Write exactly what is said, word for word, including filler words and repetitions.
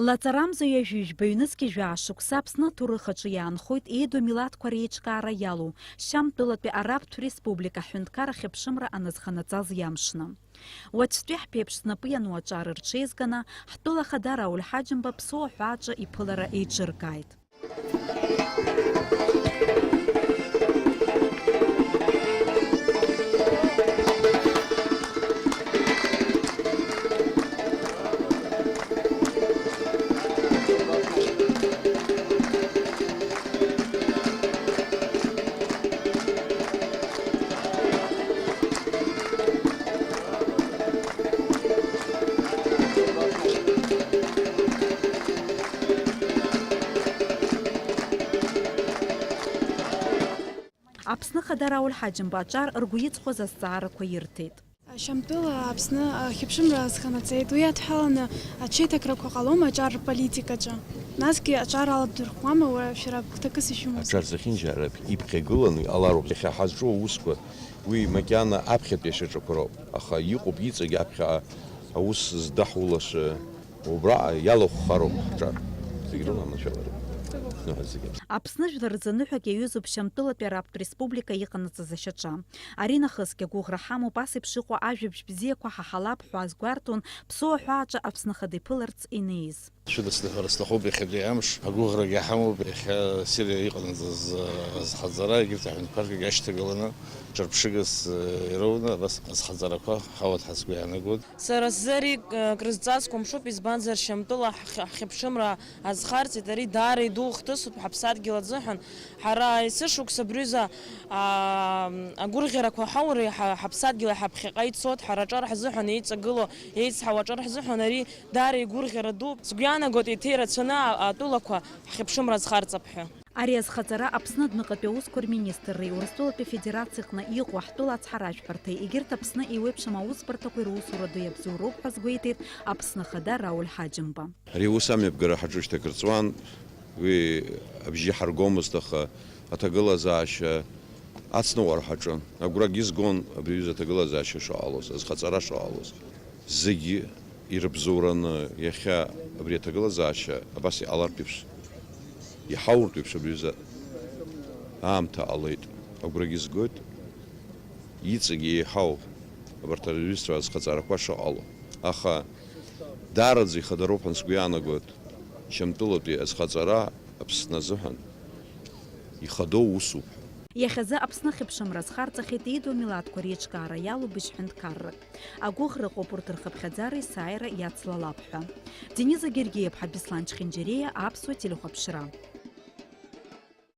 Лаҵарамза ҩажәи жәба ҩнызқьи жәаа шықәса Аԥсны аҭоурых аҿы иаанхоит еиду амилаҭқәа реиҿкаара иалоу, Шьамтәылатәи Арабтә Республика аҳәынҭқар ахьыԥшымра аназханаҵаз иамшны. Уаҵәтәи ҳԥеиԥш знапы иану аҿар рҽеизганы, ҳтәыла ахада Рауль Ҳаџьымба Ԥсоу аҳәааҿы иԥылара еиҿыркааит. Аԥсны Ахада Рауль Ҳаџьымба аҿар ргәы иҵхоз азҵаарақәа ирҭеит. Шьамтәыла Аԥсны ахьыԥшымра азханаҵеит. Уи адҳәаланы аҽеиҭакрақәа ҟалома аҿар рполитикаҿы? Насгьы аҿар аладырхәуама, уара шәара гәҭакыс ишәымоу? Аҿар зехьынџьаара иԥхьагыланы иҟалароуп иахьа ҳазҿу аусқәа. Уи макьана аԥхьатәи ашьаҿақәа роуп, аха иҟоуп иҵегь аԥхьаҟа аус здаҳулаша. Убраҟа иалахәхароуп ҳҿар. Зегь рыла аманшәалароуп. Зныҳәа зегь. Аԥсны жәлар рзы ныҳәак иаҩызоуп Шьамтәылатәи Арабтә Республика иҟанаҵаз ашьаҿа. Ари нахысгьы агәыӷра ҳамоуп, ас еиԥш иҟоу ажәабжь бзиақәа ҳаҳалап ҳәа азгәарҭон Ԥсоу аҳәааҿы Аԥсны Ахада иԥыларц инеиз. Шәыдысныҳәара сҭахуп иахьатәи амш, агәыӷрагьы ҳамоуп, иахьа Сириа иҟанаҵаз азхаҵара, егьырҭ аҳәынҭқаррагьы ашьҭагыланы, ҿырԥшыгас ироуны абас азхаҵарақәа ҳауа ҳәа сгәы иаанагоит. Сара сзы ари, э, крызҵазкуа мшуп, избанзар, Шьамтәыла ҳхь-, ҳхьыԥшымра азхарҵеит, ари даара идуу хҭысуп ҳаԥсадгьыл азыҳәан. Ҳара есышықәса абри аҩыза, аа, агәырӷьарақәа ҳаура ҳа-, ҳаԥсадгьыл иаҳа ԥхьаҟа ицоит, ҳара аҿар ҳзыҳәан еиҵагылоу, еицҳау аҿар ҳзыҳәан ари даара игәырӷьара дууп. Сгәы иаанагоит, еиҭа ирацәаны а-, атәылақәа ҳхьыԥшымра азхарҵап ҳәа. Ари азхаҵара Аԥсны адәныҟатәи аусқәа рминистрреи Урыстәылатәи Афедерациа аҟны иҟоу ҳтәыла ацҳаражәҳәарҭеи егьырҭ Аԥсны еиуеиԥшым аусбарҭақәеи русура ду иабзоуроуп ҳәа азгәеиҭеит Аԥсны Ахада Рауль Ҳаџьымба. Ари аус амҩаԥгара ҳаҿу шьҭа акыр ҵуан, уи абжьы ҳаргомызт, аха аҭагылазаашьа ацныҟәара ҳаҿын. Агәрагьы згон абри аҩыза аҭагылазаашьа шыҟалоз, азхаҵара шыҟалоз. Зегьы ирыбзоураны иахьа абри аҭагылазаашьа абас иҟалартә еиԥш, иҳауртә еиԥш абри аҩыза аамҭа ҟалеит. Агәрагьы згоит, иҵегь еиҳау абарҭ рҩызцәа азхаҵарақәа шыҟало. Аха даараӡа ихадароуп ҳәа сгәы иаанагоит Шьамтәылатәи азхаҵара Аԥсны азыҳәан ихадоу усуп. Иахьазы Аԥсны ахьыԥшымра азхарҵахьеит еиду амилаҭқәа реиҿкаара иалоу быжь ҳәынҭқаррак. Агәыӷра ыҟоуп урҭ рхыԥхьаӡара есааира иацлалап ҳәа. Дениза Гергиеиԥҳа, Беслан Чхинџьариа, Аԥсуа телехәаԥшра.